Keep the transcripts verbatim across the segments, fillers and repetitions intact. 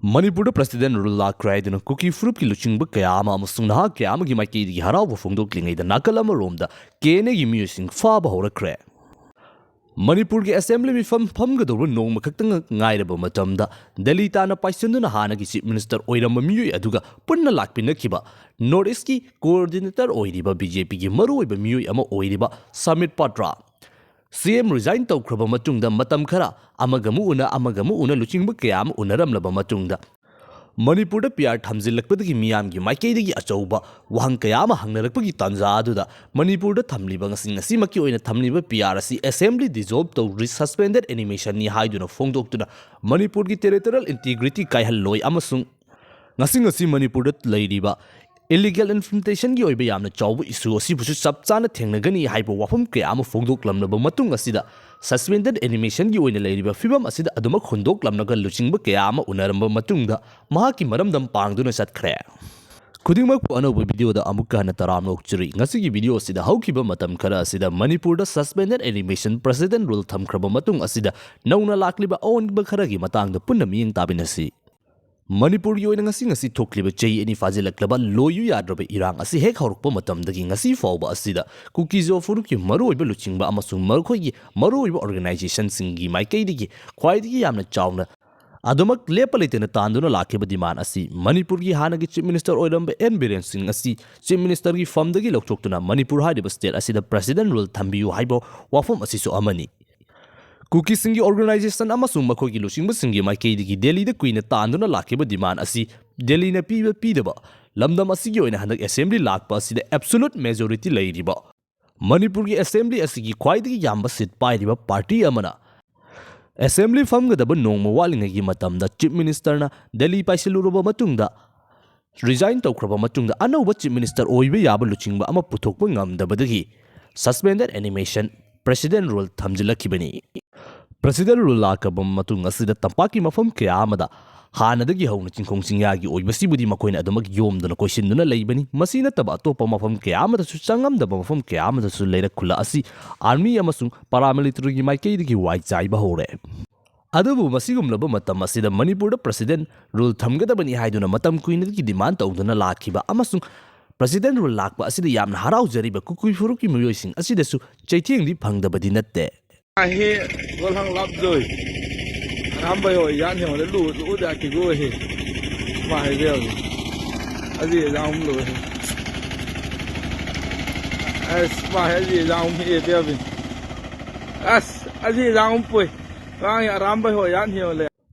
ꯃꯅꯤꯄꯨꯔꯗ president rule ꯂꯥꯛꯈ꯭ꯔꯦ ꯍꯥꯏꯗꯨꯅ ꯀꯨꯀꯤ ꯐꯨꯔꯨꯞꯀꯤ ꯂꯨꯆꯤꯡꯕ ꯀꯌꯥ ꯑꯃ ꯑꯃꯁꯨꯡ ꯅꯍꯥ ꯀꯌꯥ ꯑꯃꯒꯤ ꯃꯥꯏꯀꯩꯗꯒꯤ ꯍꯔꯥꯎꯕ ꯐꯣꯡꯗꯣꯛꯂꯤꯉꯩꯗ, ꯅꯥꯀꯜ ꯑꯃꯔꯣꯝꯗ ꯀꯦ ꯑꯦꯟ ꯑꯦꯒꯤ ꯃꯤꯑꯣꯏꯁꯤꯡ ꯐꯥꯕ ꯍꯧꯔꯛꯈ꯭ꯔꯦ꯫ ꯃꯅꯤꯄꯨꯔꯒꯤ ꯑꯦꯁꯦꯝꯕ꯭ꯂꯤ ꯃꯤꯐꯝ ꯐꯝꯒꯗꯧꯕ ꯅꯣꯡꯃ ꯈꯛꯇꯪ ꯉꯥꯏꯔꯕ ꯃꯇꯝꯗ, ꯗꯦꯜꯂꯤ ꯇꯥꯟꯅ ꯄꯥꯏꯁꯤꯟꯗꯨꯅ ꯍꯥꯟꯅꯒꯤ ꯆꯤꯐ ꯃꯤꯅꯤꯁꯇꯔ ꯑꯣꯏꯔꯝꯕ ꯃꯤꯑꯣꯏ ꯑꯗꯨꯒ ꯄꯨꯟꯅ ꯂꯥꯛꯄꯤꯅꯈꯤꯕ ꯅꯣꯔꯠ ꯏꯁꯀꯤ ꯀꯣꯑꯣꯔꯗꯤꯅꯦꯇꯔ ꯑꯣꯏꯔꯤꯕ ꯕꯤ ꯖꯦ ꯄꯤꯒꯤ ꯃꯔꯨꯑꯣꯏꯕ ꯃꯤꯑꯣꯏ ꯑꯃ ꯑꯣꯏꯔꯤꯕ ꯁꯥꯃꯤꯠ ꯄꯥꯇ꯭ꯔꯥ, ꯁꯤ ꯑꯦꯝ ꯔꯤꯖꯥꯏꯟ ꯇꯧꯈ꯭ꯔꯕ ꯃꯇꯨꯡꯗ ꯃꯇꯝ ꯈꯔ ꯑꯃꯒ ꯑꯃꯨꯛ ꯎꯅ, ꯑꯃꯒ ꯑꯃꯨꯛ ꯎꯅ ꯂꯨꯆꯤꯡꯕ ꯀꯌꯥ ꯑꯃ ꯎꯅꯔꯝꯂꯕ ꯃꯇꯨꯡꯗ, ꯃꯅꯤꯄꯨꯔꯗ ꯄꯤ ꯑꯥꯔ ꯊꯝꯖꯤꯜꯂꯛꯄꯗꯒꯤ ꯃꯤꯌꯥꯝꯒꯤ ꯃꯥꯏꯀꯩꯗꯒꯤ ꯑꯆꯧꯕ ꯋꯥꯍꯪ ꯀꯌꯥ ꯑꯃ ꯍꯪꯅꯔꯛꯄꯒꯤ ꯇꯥꯟꯖꯥ ꯑꯗꯨꯗ, ꯃꯅꯤꯄꯨꯔꯗ ꯊꯝꯂꯤꯕ ꯉꯁꯤ, ꯉꯁꯤꯃꯛꯀꯤ ꯑꯣꯏꯅ ꯊꯝꯂꯤꯕ ꯄꯤ ꯑꯥꯔ ꯑꯁꯤ ꯑꯦꯁꯦꯝꯕ꯭ꯂꯤ ꯗꯤꯖꯣꯜꯕ ꯇꯧꯔꯤ, ꯁꯁꯄꯦꯟꯗꯦꯗ ꯑꯦꯅꯤꯃꯦꯁꯟꯅꯤ ꯍꯥꯏꯗꯨꯅ ꯐꯣꯡꯗꯣꯛꯇꯨꯅ ꯃꯅꯤꯄꯨꯔꯒꯤ ꯇꯦꯔꯤꯇꯣꯔꯤꯌꯦꯜ ꯏꯟꯇꯤꯒ꯭ꯔꯤꯇꯤ ꯀꯥꯏꯍꯜꯂꯣꯏ ꯑꯃꯁꯨꯡ ꯉꯁꯤ, ꯉꯁꯤ ꯃꯅꯤꯄꯨꯔꯗ ꯂꯩꯔꯤꯕ ꯏꯂꯤꯒꯦꯜ ꯏꯟꯐꯤꯜꯇ꯭ꯔꯦꯁꯟꯒꯤ ꯑꯣꯏꯕ ꯌꯥꯝꯅ ꯆꯥꯎꯕ ꯏꯁꯨ ꯑꯁꯤꯕꯨꯁꯨ ꯆꯞ ꯆꯥꯅ ꯊꯦꯡꯅꯒꯅꯤ ꯍꯥꯏꯕ ꯋꯥꯐꯝ ꯀꯌꯥ ꯑꯃ ꯐꯣꯡꯗꯣꯛꯂꯝꯂꯕ ꯃꯇꯨꯡ ꯑꯁꯤꯗ, ꯁꯁꯄꯦꯟꯗꯦꯗ ꯑꯦꯅꯤꯃꯦꯁꯟꯒꯤ ꯑꯣꯏꯅ ꯂꯩꯔꯤꯕ ꯐꯤꯕꯝ ꯑꯁꯤꯗ ꯑꯗꯨꯃꯛ ꯍꯨꯟꯗꯣꯛꯂꯝꯂꯒ ꯂꯨꯆꯤꯡꯕ ꯀꯌꯥ ꯑꯃ ꯎꯅꯔꯝꯕ ꯃꯇꯨꯡꯗ ꯃꯍꯥꯛꯀꯤ ꯃꯔꯝꯗꯝ ꯄꯥꯡꯗꯨꯅ ꯆꯠꯈ꯭ꯔꯦ꯫ ꯈꯨꯗꯤꯡꯃꯛꯄꯨ ꯑꯅꯧꯕ ꯚꯤꯗꯤꯑꯣꯗ ꯑꯃꯨꯛꯀ ꯍꯟꯅ ꯇꯔꯥꯝꯅ ꯑꯣꯛꯆꯔꯤ꯫ ꯉꯁꯤꯒꯤ ꯚꯤꯗꯤꯑꯣ ꯑꯁꯤꯗ ꯍꯧꯈꯤꯕ ꯃꯇꯝ ꯈꯔ ꯑꯁꯤꯗ ꯃꯅꯤꯄꯨꯔꯗ ꯁꯁꯄꯦꯟꯗꯦꯗ ꯑꯦꯅꯤꯃꯦꯁꯟ ꯄ꯭ꯔꯁꯤꯗꯦꯟ ꯔꯨꯜ ꯊꯝꯈ꯭ꯔꯕ ꯃꯇꯨꯡ ꯑꯁꯤꯗ ꯅꯧꯅ ꯂꯥꯛꯂꯤꯕ ꯑꯑꯣꯟꯕ ꯈꯔꯒꯤ ꯃꯇꯥꯡꯗ ꯄꯨꯟꯅ ꯃꯤꯠꯌꯦꯡ ꯇꯥꯃꯤꯟꯅꯁꯤ꯫ ꯃꯅꯤꯄꯨꯔꯒꯤ ꯑꯣꯏꯅ ꯉꯁꯤ, ꯉꯁꯤ ꯊꯣꯛꯂꯤꯕ ꯆꯍꯤ ꯑꯅꯤ ꯐꯥꯖꯤꯜꯂꯛꯂꯕ ꯂꯣꯏꯌꯨ ꯌꯥꯗ꯭ꯔꯕ ꯏꯔꯥꯡ ꯑꯁꯤ ꯍꯦꯛ ꯍꯧꯔꯛꯄ ꯃꯇꯝꯗꯒꯤ ꯉꯁꯤ ꯐꯥꯎꯕ ꯑꯁꯤꯗ ꯀꯨꯀꯤꯖꯣ ꯐꯨꯔꯨꯞꯀꯤ ꯃꯔꯨꯑꯣꯏꯕ ꯂꯨꯆꯤꯡꯕ ꯑꯃꯁꯨꯡ ꯃꯈꯣꯏꯒꯤ ꯃꯔꯨꯑꯣꯏꯕ ꯑꯣꯔꯒꯅꯥꯏꯖꯦꯁꯟꯁꯤꯡꯒꯤ ꯃꯥꯏꯀꯩꯗꯒꯤ ꯈ꯭ꯋꯥꯏꯗꯒꯤ ꯌꯥꯝꯅ ꯆꯥꯎꯅ ꯑꯗꯨꯃꯛ ꯂꯦꯞꯄ ꯂꯩꯇꯅ ꯇꯥꯟꯗꯨꯅ ꯂꯥꯛꯈꯤꯕ ꯗꯤꯃꯥꯟ ꯑꯁꯤ ꯃꯅꯤꯄꯨꯔꯒꯤ ꯍꯥꯟꯅꯒꯤ ꯆꯤꯐ ꯃꯤꯅꯤꯁꯇꯔ ꯑꯣꯏꯔꯝꯕ ꯑꯦꯟ ꯕꯤꯔꯦꯟ ꯁꯤꯡ ꯑꯁꯤ ꯆꯤꯐ ꯃꯤꯅꯤꯁꯇꯔꯒꯤ ꯐꯝꯗꯒꯤ ꯂꯧꯊꯣꯛꯇꯨꯅ ꯃꯅꯤꯄꯨꯔ ꯍꯥꯏꯔꯤꯕ ꯁ꯭ꯇꯦꯠ ꯑꯁꯤꯗ ꯄ꯭ꯔꯁꯤꯗꯦꯟ ꯔꯨꯜ ꯊꯝꯕꯤꯌꯨ ꯍꯥꯏꯕ ꯋꯥꯐꯝ ꯑꯁꯤꯁꯨ ꯑꯃꯅꯤ꯫ ꯀꯨꯀꯤꯁꯤꯡꯒꯤ ꯑꯣꯔꯒꯅꯥꯏꯖꯦꯁꯟ ꯑꯃꯁꯨꯡ ꯃꯈꯣꯏꯒꯤ ꯂꯨꯆꯤꯡꯕꯁꯤꯡꯒꯤ ꯃꯥꯏꯀꯩꯗꯒꯤ ꯗꯦꯜꯂꯤꯗ ꯀꯨꯏꯅ ꯇꯥꯟꯗꯨꯅ ꯂꯥꯛꯈꯤꯕ ꯗꯤꯃꯥꯟ ꯑꯁꯤ ꯗꯦꯜꯂꯤꯅ ꯄꯤꯕ ꯄꯤꯗꯕ, ꯂꯝꯗꯝ ꯑꯁꯤꯒꯤ ꯑꯣꯏꯅ ꯍꯟꯗꯛ ꯑꯦꯁꯦꯝꯕ꯭ꯂꯤ ꯂꯥꯛꯄ ꯑꯁꯤꯗ ꯑꯦꯕꯁꯣꯂꯨꯠ ꯃꯦꯖꯣꯔꯤꯇꯤ ꯂꯩꯔꯤꯕ, ꯃꯅꯤꯄꯨꯔꯒꯤ ꯑꯦꯁꯦꯝꯕ꯭ꯂꯤ ꯑꯁꯤꯒꯤ ꯈ꯭ꯋꯥꯏꯗꯒꯤ ꯌꯥꯝꯕ ꯁꯤꯠ ꯄꯥꯏꯔꯤꯕ ꯄꯥꯔꯇꯤ ꯑꯃꯅ ꯑꯦꯁꯦꯝꯕ꯭ꯂꯤ ꯐꯝꯒꯗꯕ ꯅꯣꯡꯃ ꯋꯥꯠꯂꯤꯉꯩꯒꯤ ꯃꯇꯝꯗ ꯆꯤꯐ ꯃꯤꯅꯤꯁꯇꯔꯅ ꯗꯦꯜꯂꯤ ꯄꯥꯏꯁꯤꯜꯂꯨꯔꯕ ꯃꯇꯨꯡꯗ, ꯔꯤꯖꯥꯏꯟ ꯇꯧꯈ꯭ꯔꯕ ꯃꯇꯨꯡꯗ ꯑꯅꯧꯕ ꯆꯤꯐ ꯃꯤꯅꯤꯁꯇꯔ ꯑꯣꯏꯕ ꯌꯥꯕ ꯂꯨꯆꯤꯡꯕ ꯑꯃ ꯄꯨꯊꯣꯛꯄ ꯉꯝꯗꯕꯗꯒꯤ ꯁꯁꯄꯦꯟꯗꯦꯗ ꯑꯦꯅꯤꯃꯦꯁꯟ ꯄ꯭ꯔꯁꯤꯗꯦꯟ ꯔꯨꯜ ꯊꯝꯖꯤꯜꯂꯛꯈꯤꯕꯅꯤ꯫ ꯄ꯭ꯔꯁꯤꯗꯦꯟ ꯔꯨꯜ ꯂꯥꯛꯈ꯭ꯔꯕ ꯃꯇꯨꯡ ꯑꯁꯤꯗ ꯇꯝꯄꯥꯛꯀꯤ ꯃꯐꯝ ꯀꯌꯥ ꯑꯃꯗ ꯍꯥꯟꯅꯗꯒꯤ ꯍꯧꯅ ꯆꯤꯡꯈꯣꯡ ꯆꯤꯡꯌꯥꯒꯤ ꯑꯣꯏꯕꯁꯤꯕꯨꯗꯤ ꯃꯈꯣꯏꯅ ꯑꯗꯨꯃꯛ ꯌꯣꯝꯗꯨꯅ ꯀꯣꯏꯁꯤꯟꯗꯨꯅ ꯂꯩꯕꯅꯤ꯫ ꯃꯁꯤ ꯅꯠꯇꯕ ꯑꯇꯣꯞꯄ ꯃꯐꯝ ꯀꯌꯥ ꯑꯃꯗꯁꯨ, ꯆꯪꯉꯝꯗꯕ ꯃꯐꯝ ꯀꯌꯥ ꯑꯃꯗꯁꯨ ꯂꯩꯔꯛ ꯈꯨꯜꯂꯛ ꯑꯁꯤ ꯑꯥꯔꯃꯤ ꯑꯃꯁꯨꯡ ꯄꯥꯔꯥꯃꯤꯂꯤꯇꯔꯤꯒꯤ ꯃꯥꯏꯀꯩꯗꯒꯤ ꯋꯥꯏ ꯆꯥꯏꯕ ꯍꯧꯔꯦ꯫ ꯑꯗꯨꯕꯨ ꯃꯁꯤꯒꯨꯝꯂꯕ ꯃꯇꯝ ꯑꯁꯤꯗ ꯃꯅꯤꯄꯨꯔꯗ President Rule ꯊꯝꯒꯗꯕꯅꯤ ꯍꯥꯏꯗꯨꯅ ꯃꯇꯝ ꯀꯨꯏꯅꯗꯒꯤ demand ꯇꯧꯗꯨꯅ ꯂꯥꯛꯈꯤꯕ ꯑꯃꯁꯨꯡ President Rule ꯂꯥꯛꯄ ꯑꯁꯤꯗ ꯌꯥꯝꯅ ꯍꯔꯥꯎꯖꯔꯤꯕ ꯀꯨꯀꯤ ꯐꯨꯔꯨꯞꯀꯤ ꯃꯤꯑꯣꯏꯁꯤꯡ ꯑꯁꯤꯗꯁꯨ ꯆꯩꯊꯦꯡꯗꯤ ꯐꯪꯗꯕꯗꯤ ꯅꯠꯇꯦ꯫ ꯑꯍꯤ, ꯒꯣꯜꯍꯪ ꯂꯥꯞꯖꯣꯏ꯫ ꯑꯔꯥꯝꯕꯩ ꯍꯣꯏ ꯌꯥꯟ ꯍꯦ ꯍꯣꯏ ꯂꯨ ꯂꯨ ꯗꯥ ꯀꯤꯒꯨ ꯍꯦ꯫ ꯃꯥ ꯍꯦ ꯖꯦ ꯍꯣꯏ꯫ ꯑꯖꯤ ꯖꯥꯎꯝ ꯂꯨ ꯍꯦ꯫ ꯑꯁ, ꯃꯥ ꯍꯦ ꯑꯖꯤ ꯖꯥꯎꯝ ꯍꯦ ꯕꯦꯕꯤ꯫ ꯑꯁ, ꯑꯖꯤ ꯖꯥꯎꯝ ꯄꯨꯏ꯫ ꯀꯥꯡ ꯑꯔꯥꯝꯕꯩ ꯍꯣꯏ ꯌꯥꯟ ꯍꯦ ꯍꯣꯏ ꯂꯦ꯫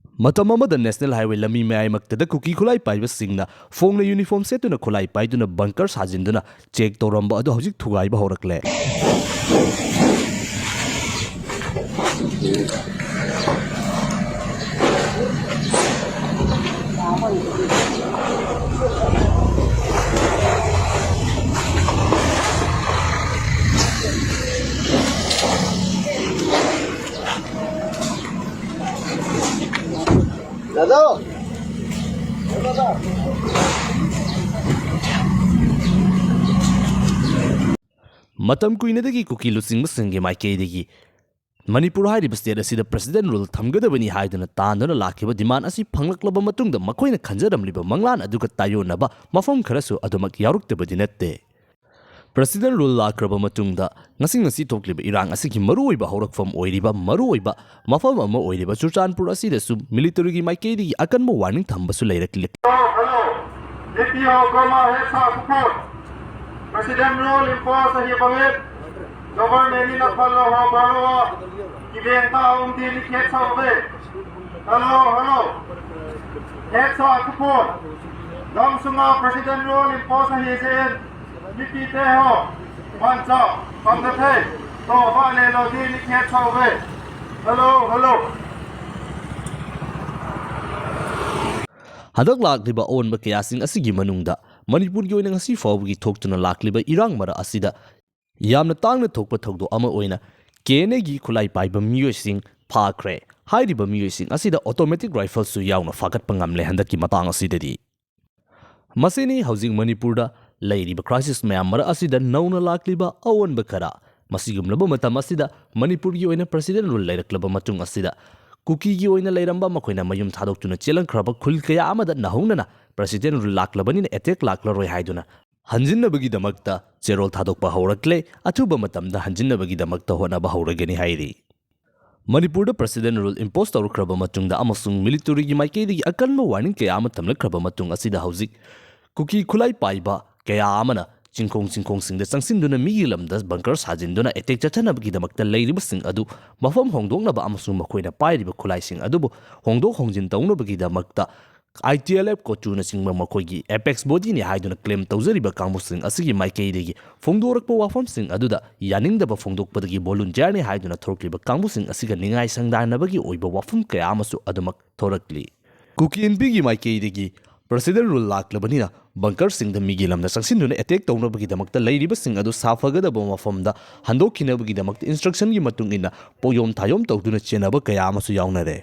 ꯃꯇꯝ ꯑꯃꯗ National Highway ꯂꯝꯕꯤ ꯃꯌꯥꯏꯃꯛꯇꯗ ꯀꯨꯀꯤ ꯈꯨꯠꯂꯥꯏ ꯄꯥꯏꯕꯁꯤꯡꯅ ꯐꯣꯡꯅ uniform ꯁꯦꯠꯇꯨꯅ ꯈꯨꯠꯂꯥꯏ ꯄꯥꯏꯗꯨꯅ bunker ꯁꯥꯖꯤꯟꯗꯨꯅ check ꯇꯧꯔꯝꯕ ꯑꯗꯨ ꯍꯧꯖꯤꯛ ꯊꯨꯒꯥꯏꯕ ꯍꯧꯔꯛꯂꯦ꯫ ꯃꯇꯝ ꯀꯨꯏꯅꯗꯒꯤ ꯀꯨꯀꯤ ꯂꯨꯆꯤꯡꯕꯁꯤꯡꯒꯤ ꯃꯥꯏꯀꯩꯗꯒꯤ ꯃꯅꯤꯄꯨꯔ ꯍꯥꯏꯔꯤꯕ state ꯑꯁꯤꯗ President Rule ꯊꯝꯒꯗꯕꯅꯤ ꯍꯥꯏꯗꯨꯅ ꯇꯥꯟꯗꯨꯅ ꯂꯥꯛꯈꯤꯕ demand ꯑꯁꯤ ꯐꯪꯂꯛꯂꯕ ꯃꯇꯨꯡꯗ ꯃꯈꯣꯏꯅ ꯈꯟꯖꯔꯝꯂꯤꯕ ꯃꯪꯂꯥꯟ ꯑꯗꯨꯒ ꯇꯥꯏꯌꯣꯟꯅꯕ ꯃꯐꯝ ꯈꯔꯁꯨ ꯑꯗꯨꯃꯛ ꯌꯥꯎꯔꯛꯇꯕꯗꯤ ꯅꯠꯇꯦ꯫ President Rule ꯂꯥꯛꯈ꯭ꯔꯕ ꯃꯇꯨꯡꯗ ꯉꯁꯤ ꯉꯁꯤ ꯊꯣꯛꯂꯤꯕ ꯏꯔꯥꯡ ꯑꯁꯤꯒꯤ ꯃꯔꯨꯑꯣꯏꯕ ꯍꯧꯔꯛꯐꯝ ꯑꯣꯏꯔꯤꯕ, ꯃꯔꯨꯑꯣꯏꯕ ꯃꯐꯝ ꯑꯃ ꯑꯣꯏꯔꯤꯕ ꯆꯨꯔꯆꯥꯟꯄꯨꯔ ꯑꯁꯤꯗꯁꯨ military ꯒꯤ ꯃꯥꯏꯀꯩꯗꯒꯤ ꯑꯀꯟꯕ warning ꯊꯝꯕꯁꯨ ꯂꯩꯔꯛꯂꯤ꯫ Hello, hello. President Rule impose ahi bangin, Government in a follow ho baro, kibenta um di ni khet sa ove. Hello, hello. Khet sa kupon. Dam sunga President Rule impose ahi sin. Mipi te ho. Pancha, pamda the. To ba le lo di ni khet sa ove. Hello, hello. ꯍꯟꯗꯛ ꯂꯥꯛꯂꯤꯕ ꯑꯑꯣꯟꯕ ꯀꯌꯥꯁꯤꯡ ꯑꯁꯤꯒꯤ ꯃꯅꯨꯡꯗ ꯃꯅꯤꯄꯨꯔꯒꯤ ꯑꯣꯏꯅ ꯉꯁꯤ ꯐꯥꯎꯕꯒꯤ ꯊꯣꯛꯇꯨꯅ ꯂꯥꯛꯂꯤꯕ ꯏꯔꯥꯡ ꯃꯔꯛ ꯑꯁꯤꯗ ꯌꯥꯝꯅ ꯇꯥꯡꯅ ꯊꯣꯛꯄ ꯊꯧꯗꯣꯛ ꯑꯃ ꯑꯣꯏꯅ K N A ꯒꯤ ꯈꯨꯠꯂꯥꯏ ꯄꯥꯏꯕ ꯃꯤꯑꯣꯏꯁꯤꯡ ꯐꯥꯈ꯭ꯔꯦ꯫ ꯍꯥꯏꯔꯤꯕ ꯃꯤꯑꯣꯏꯁꯤꯡ ꯑꯁꯤꯗ automatic rifle ꯁꯨ ꯌꯥꯎꯅ ꯐꯥꯒꯠꯄ ꯉꯝꯂꯦ ꯍꯟꯗꯛꯀꯤ ꯃꯇꯥꯡ ꯑꯁꯤꯗꯗꯤ꯫ ꯃꯁꯤꯅꯤ ꯍꯧꯖꯤꯛ ꯃꯅꯤꯄꯨꯔꯗ ꯂꯩꯔꯤꯕ crisis ꯃꯌꯥꯝ ꯃꯔꯛ ꯑꯁꯤꯗ ꯅꯧꯅ ꯂꯥꯛꯂꯤꯕ ꯑꯑꯣꯟꯕ ꯈꯔ꯫ ꯃꯁꯤꯒꯨꯝꯂꯕ ꯃꯇꯝ ꯑꯁꯤꯗ ꯃꯅꯤꯄꯨꯔꯒꯤ ꯑꯣꯏꯅ President Rule ꯂꯩꯔꯛꯂꯕ ꯃꯇꯨꯡ ꯑꯁꯤꯗ ꯀꯨꯀꯤꯒꯤ ꯑꯣꯏꯅ ꯂꯩꯔꯝꯕ ꯃꯈꯣꯏꯅ ꯃꯌꯨꯝ ꯊꯥꯗꯣꯛꯇꯨꯅ ꯆꯦꯜꯂꯝꯈ꯭ꯔꯕ ꯈꯨꯜ ꯀꯌꯥ ꯑꯃꯗ ꯅꯧꯍꯧꯅꯅ ꯄ꯭ꯔꯁꯤꯗꯦꯟ ꯔꯨꯜ ꯂꯥꯛꯂꯕꯅꯤꯅ ꯑꯦꯇꯦꯛ ꯂꯥꯛꯂꯔꯣꯏ ꯍꯥꯏꯗꯨꯅ ꯍꯟꯖꯤꯟꯅꯕꯒꯤꯗꯃꯛꯇ ꯆꯦꯔꯣꯜ ꯊꯥꯗꯣꯛꯄ ꯍꯧꯔꯛꯂꯦ꯫ ꯑꯊꯨꯕ ꯃꯇꯝꯗ ꯍꯟꯖꯤꯟꯅꯕꯒꯤꯗꯃꯛꯇ ꯍꯣꯠꯅꯕ ꯍꯧꯔꯒꯅꯤ ꯍꯥꯏꯔꯤ꯫ ꯃꯅꯤꯄꯨꯔꯗ ꯄ꯭ꯔꯁꯤꯗꯦꯟ ꯔꯨꯜ ꯏꯝꯄꯣꯁ ꯇꯧꯔꯛꯈ꯭ꯔꯕ ꯃꯇꯨꯡꯗ ꯑꯃꯁꯨꯡ ꯃꯤꯂꯤꯇꯔꯤꯒꯤ ꯃꯥꯏꯀꯩꯗꯒꯤ ꯑꯀꯟꯕ ꯋꯥꯔꯅꯤꯡ ꯀꯌꯥ ꯑꯃ ꯊꯝꯂꯛꯈ꯭ꯔꯕ ꯃꯇꯨꯡ ꯑꯁꯤꯗ ꯍꯧꯖꯤꯛ ꯀꯨꯀꯤ ꯈꯨꯠꯂꯥꯏ ꯄꯥꯏꯕ ꯀꯌꯥ ꯑꯃꯅ ꯆꯤꯡꯈꯣꯡ ꯆꯤꯡꯈꯣꯡꯁꯤꯡꯗ ꯆꯪꯁꯤꯟꯗꯨꯅ ꯃꯤꯒꯤ ꯂꯝꯗ ꯕꯪꯀꯔ ꯁꯥꯖꯤꯟꯗꯨꯅ ꯑꯦꯇꯦꯛ ꯆꯠꯊꯅꯕꯒꯤꯗꯃꯛꯇ ꯂꯩꯔꯤꯕꯁꯤꯡ ꯑꯗꯨ ꯃꯐꯝ ꯍꯣꯡꯗꯣꯛꯅꯕ ꯑꯃꯁꯨꯡ ꯃꯈꯣꯏꯅ ꯄꯥꯏꯔꯤꯕ ꯈꯨꯠꯂꯥꯏꯁꯤꯡ ꯑꯗꯨꯕꯨ ꯍꯣꯡꯗꯣꯛ ꯍꯣꯡꯖꯤꯟ ꯇꯧꯅꯕꯒꯤꯗꯃꯛꯇ ꯑꯥꯏ ꯇꯤ ꯑꯦꯜ ꯑꯦꯐ ꯀꯣꯆꯨꯅꯆꯤꯡꯕ ꯃꯈꯣꯏꯒꯤ ꯑꯦꯄꯦꯛꯁ ꯕꯣꯗꯤꯅꯤ ꯍꯥꯏꯗꯨꯅ ꯀ꯭ꯂꯦꯝ ꯇꯧꯖꯔꯤꯕ ꯀꯥꯡꯕꯨꯁꯤꯡ ꯑꯁꯤꯒꯤ ꯃꯥꯏꯀꯩꯗꯒꯤ ꯐꯣꯡꯗꯣꯔꯛꯄ ꯋꯥꯐꯝꯁꯤꯡ ꯑꯗꯨꯗ ꯌꯥꯅꯤꯡꯗꯕ ꯐꯣꯡꯗꯣꯛꯄꯗꯒꯤ ꯚꯣꯂꯨꯟꯇꯤꯌꯔꯅꯤ ꯍꯥꯏꯗꯨꯅ ꯊꯣꯔꯛꯂꯤꯕ ꯀꯥꯡꯕꯨꯁꯤꯡ ꯑꯁꯤꯒ ꯅꯤꯡꯉꯥꯏ ꯁꯪꯗꯥꯟꯅꯕꯒꯤ ꯑꯣꯏꯕ ꯋꯥꯐꯝ ꯀꯌꯥ ꯑꯃꯁꯨ ꯑꯗꯨꯃꯛ ꯊꯣꯔꯛꯂꯤ꯫ ꯀꯨꯀꯤ ꯏꯟꯄꯤꯒꯤ ꯃꯥꯏꯀꯩꯗꯒꯤ ꯄ꯭ꯔꯁꯤꯗꯦꯟ ꯔꯨꯜ ꯂꯥꯛꯂꯕꯅꯤꯅ ꯕꯪꯀꯔꯁꯤꯡꯗ ꯃꯤꯒꯤ ꯂꯝꯗ ꯆꯪꯁꯤꯟꯗꯨꯅ ꯑꯦꯇꯦꯛ ꯇꯧꯅꯕꯒꯤꯗꯃꯛꯇ ꯂꯩꯔꯤꯕꯁꯤꯡ ꯑꯗꯨ ꯁꯥꯐꯒꯗꯕ ꯃꯐꯝꯗ ꯍꯟꯗꯣꯛꯈꯤꯅꯕꯒꯤꯗꯃꯛꯇ ꯏꯟꯁꯇ꯭ꯔꯛꯁꯟꯒꯤ ꯃꯇꯨꯡ ꯏꯟꯅ ꯄꯣꯌꯣꯝ ꯊꯥꯌꯣꯝ ꯇꯧꯗꯨꯅ ꯆꯦꯟꯅꯕ ꯀꯌꯥ ꯑꯃꯁꯨ ꯌꯥꯎꯅꯔꯦ꯫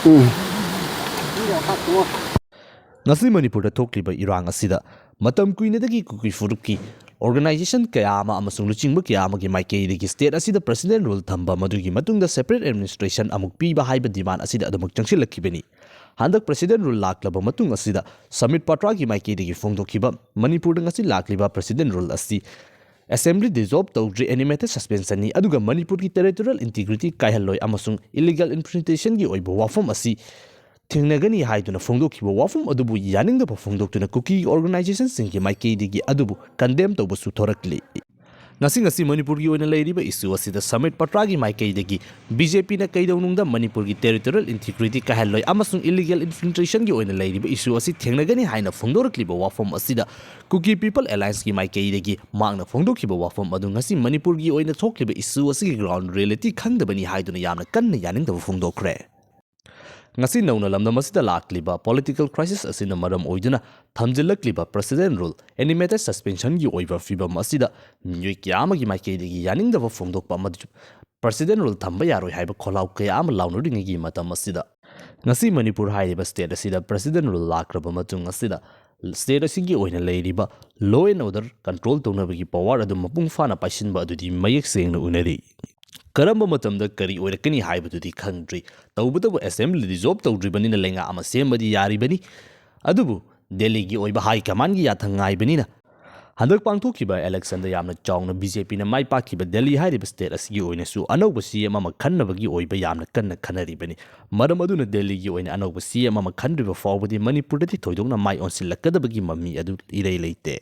ꯎꯝ꯫ ꯉꯁꯤ ꯃꯅꯤꯄꯨꯔꯗ ꯊꯣꯛꯂꯤꯕ ꯏꯔꯥꯡ ꯑꯁꯤꯗ ꯃꯇꯝ ꯀꯨꯏꯅꯗꯒꯤ ꯀꯨꯀꯤ ꯐꯨꯔꯨꯞꯀꯤ ꯑꯣꯔꯒꯅꯥꯏꯖꯦꯁꯟ ꯀꯌꯥ ꯑꯃ ꯑꯃꯁꯨꯡ ꯂꯨꯆꯤꯡꯕ ꯀꯌꯥ ꯑꯃꯒꯤ ꯃꯥꯏꯀꯩꯗꯒꯤ ꯁ꯭ꯇꯦꯠ ꯑꯁꯤꯗ ꯄ꯭ꯔꯁꯤꯗꯦꯟ ꯔꯨꯜ ꯊꯝꯕ, ꯃꯗꯨꯒꯤ ꯃꯇꯨꯡꯗ ꯁꯦꯄꯔꯦꯠ ꯑꯦꯗꯃꯤꯅꯤꯁꯇ꯭ꯔꯦꯁꯟ ꯑꯃꯨꯛ ꯄꯤꯕ ꯍꯥꯏꯕ ꯗꯤꯃꯥꯟ ꯑꯁꯤꯗ ꯑꯗꯨꯃꯛ ꯆꯪꯁꯤꯜꯂꯛꯈꯤꯕꯅꯤ꯫ ꯍꯟꯗꯛ ꯄ꯭ꯔꯁꯤꯗꯦꯟ ꯔꯨꯜ ꯂꯥꯛꯂꯕ ꯃꯇꯨꯡ ꯑꯁꯤꯗ ꯁꯃꯤꯠ ꯄꯥꯇ꯭ꯔꯥꯒꯤ ꯃꯥꯏꯀꯩꯗꯒꯤ ꯐꯣꯡꯗꯣꯛꯈꯤꯕ ꯃꯅꯤꯄꯨꯔꯗ ꯉꯁꯤ ꯂꯥꯛꯂꯤꯕ ꯄ꯭ꯔꯁꯤꯗꯦꯟ ꯔꯨꯜ ꯑꯁꯤ ꯑꯦꯁꯦꯝꯕ꯭ꯂꯤ ꯗꯤꯖꯣꯜꯕ ꯇꯧꯗ꯭ꯔꯤ ꯑꯦꯅꯤꯃꯦꯇꯦꯗ ꯁꯁꯄꯦꯟꯁꯟꯅꯤ, ꯑꯗꯨꯒ ꯃꯅꯤꯄꯨꯔꯒꯤ ꯇꯦꯔꯤꯇꯣꯔꯤꯌꯦꯜ ꯏꯟꯇꯤꯒ꯭ꯔꯤꯇꯤ ꯀꯥꯏꯍꯜꯂꯣꯏ ꯑꯃꯁꯨꯡ ꯏꯂꯤꯒꯦꯜ ꯏꯟꯐꯤꯜꯇ꯭ꯔꯦꯁꯟꯒꯤ ꯑꯣꯏꯕ ꯋꯥꯐꯝ ꯑꯁꯤ ꯊꯦꯡꯅꯒꯅꯤ ꯍꯥꯏꯗꯨꯅ ꯐꯣꯡꯗꯣꯛꯈꯤꯕ ꯋꯥꯐꯝ ꯑꯗꯨꯕꯨ ꯌꯥꯅꯤꯡꯗꯕ ꯐꯣꯡꯗꯣꯛꯇꯨꯅ ꯀꯨꯀꯤ ꯑꯣꯔꯒꯅꯥꯏꯖꯦꯁꯟꯁꯤꯡꯒꯤ ꯃꯥꯏꯀꯩꯗꯒꯤ ꯑꯗꯨꯕꯨ ꯀꯟꯗꯦꯝ ꯇꯧꯕꯁꯨ ꯊꯣꯔꯛꯂꯤ꯫ ꯉꯁꯤ ꯉꯁꯤ ꯃꯅꯤꯄꯨꯔꯒꯤ ꯑꯣꯏꯅ ꯂꯩꯔꯤꯕ ꯏꯁꯨ ꯑꯁꯤꯗ ꯁꯃꯤꯠ ꯄꯥꯇ꯭ꯔꯥꯒꯤ ꯃꯥꯏꯀꯩꯗꯒꯤ ꯕꯤ ꯖꯦ ꯄꯤꯅ ꯀꯩꯗꯧꯅꯨꯡꯗ ꯃꯅꯤꯄꯨꯔꯒꯤ ꯇꯦꯔꯤꯇꯣꯔꯤꯌꯦꯜ ꯏꯟꯇꯤꯒ꯭ꯔꯤꯇꯤ ꯀꯥꯏꯍꯜꯂꯣꯏ ꯑꯃꯁꯨꯡ ꯏꯂꯤꯒꯦꯜ ꯏꯟꯐꯤꯜꯇ꯭ꯔꯦꯁꯟꯒꯤ ꯑꯣꯏꯅ ꯂꯩꯔꯤꯕ ꯏꯁꯨ ꯑꯁꯤ ꯊꯦꯡꯅꯒꯅꯤ ꯍꯥꯏꯅ ꯐꯣꯡꯗꯣꯔꯛꯂꯤꯕ ꯋꯥꯐꯝ ꯑꯁꯤꯗ ꯀꯨꯀꯤ ꯄꯤꯄꯜ ꯑꯦꯂꯥꯌꯟꯁꯀꯤ ꯃꯥꯏꯀꯩꯗꯒꯤ ꯃꯍꯥꯛꯅ ꯐꯣꯡꯗꯣꯛꯈꯤꯕ ꯋꯥꯐꯝ ꯑꯗꯨ ꯉꯁꯤ ꯃꯅꯤꯄꯨꯔꯒꯤ ꯑꯣꯏꯅ ꯊꯣꯛꯂꯤꯕ ꯏꯁꯨ ꯑꯁꯤꯒꯤ ꯒ꯭ꯔꯥꯎꯟ ꯔꯤꯌꯦꯂꯤꯇꯤ ꯈꯪꯗꯕꯅꯤ ꯍꯥꯏꯗꯨꯅ ꯌꯥꯝꯅ ꯀꯟꯅ ꯌꯥꯅꯤꯡꯗꯕ ꯐꯣꯡꯗꯣꯛꯈ꯭ꯔꯦ꯫ ꯉꯁꯤ ꯅꯧꯅ ꯂꯝꯗꯝ ꯑꯁꯤꯗ ꯂꯥꯛꯂꯤꯕ ꯄꯣꯂꯤꯇꯤꯀꯦꯜ ꯀ꯭ꯔꯥꯏꯁꯤꯁ ꯑꯁꯤꯅ ꯃꯔꯝ ꯑꯣꯏꯗꯨꯅ ꯊꯝꯖꯤꯜꯂꯛꯂꯤꯕ ꯄ꯭ꯔꯁꯤꯗꯦꯟ ꯔꯨꯜ ꯑꯦꯅꯤꯃꯦꯇꯦꯗ ꯁꯁꯄꯦꯟꯁꯟꯒꯤ ꯑꯣꯏꯕ ꯐꯤꯕꯝ ꯑꯁꯤꯗ ꯃꯤꯑꯣꯏ ꯀꯌꯥ ꯑꯃꯒꯤ ꯃꯥꯏꯀꯩꯗꯒꯤ ꯌꯥꯅꯤꯡꯗꯕ ꯐꯣꯡꯗꯣꯛꯄ ꯑꯃꯗꯤ President Rule ꯊꯝꯕ ꯌꯥꯔꯣꯏ ꯍꯥꯏꯕ ꯈꯣꯜꯂꯥꯎ ꯀꯌꯥ ꯑꯃ ꯂꯥꯎꯅꯔꯤꯉꯩꯒꯤ ꯃꯇꯝ ꯑꯁꯤꯗ, ꯉꯁꯤ ꯃꯅꯤꯄꯨꯔ ꯍꯥꯏꯔꯤꯕ state ꯑꯁꯤꯗ President Rule ꯂꯥꯛꯈ꯭ꯔꯕ ꯃꯇꯨꯡ ꯑꯁꯤꯗ state ꯑꯁꯤꯒꯤ ꯑꯣꯏꯅ ꯂꯩꯔꯤꯕ law and order control ꯇꯧꯅꯕꯒꯤ power ꯑꯗꯨ ꯃꯄꯨꯡ ꯐꯥꯅ ꯄꯥꯏꯁꯤꯟꯕ ꯑꯗꯨꯗꯤ ꯃꯌꯦꯛ ꯁꯦꯡꯅ ꯎꯅꯔꯤ꯫ ꯀꯔꯝꯕ ꯃꯇꯝꯗ ꯀꯔꯤ ꯑꯣꯏꯔꯛꯀꯅꯤ ꯍꯥꯏꯕꯗꯨꯗꯤ ꯈꯪꯗ꯭ꯔꯤ꯫ ꯇꯧꯕꯇꯕꯨ assembly dissolve ꯇꯧꯗ꯭ꯔꯤꯕꯅꯤꯅ ꯂꯩꯉꯥꯛ ꯑꯃ ꯁꯦꯝꯕꯗꯤ ꯌꯥꯔꯤꯕꯅꯤ꯫ ꯑꯗꯨꯕꯨ ꯗꯦꯜꯂꯤꯒꯤ ꯑꯣꯏꯕ high commandꯒꯤ ꯌꯥꯊꯪ ꯉꯥꯏꯕꯅꯤꯅ꯫ ꯍꯟꯗꯛ ꯄꯥꯡꯊꯣꯛꯈꯤꯕ electionꯗ ꯌꯥꯝꯅ ꯆꯥꯎꯅ BJPꯅ ꯃꯥꯏ ꯄꯥꯛꯈꯤꯕ ꯗꯦꯜꯂꯤ ꯍꯥꯏꯔꯤꯕ state ꯑꯁꯤꯒꯤ ꯑꯣꯏꯅꯁꯨ ꯑꯅꯧꯕ CM ꯑꯃ ꯈꯟꯅꯕꯒꯤ ꯑꯣꯏꯕ ꯌꯥꯝꯅ ꯀꯟꯅ ꯈꯟꯅꯔꯤꯕꯅꯤ꯫ ꯃꯔꯝ ꯑꯗꯨꯅ ꯗꯦꯜꯂꯤꯒꯤ ꯑꯣꯏꯅ ꯑꯅꯧꯕ CM ꯑꯃ ꯈꯟꯗ꯭ꯔꯤꯕ ꯐꯥꯎꯕꯗꯤ ꯃꯅꯤꯄꯨꯔꯗꯗꯤ ꯊꯣꯏꯗꯣꯛꯅ ꯃꯥꯏ ꯑꯣꯟꯁꯤꯜꯂꯛꯀꯗꯕꯒꯤ ꯃꯃꯤ ꯑꯗꯨ ꯏꯔꯩ ꯂꯩꯇꯦ꯫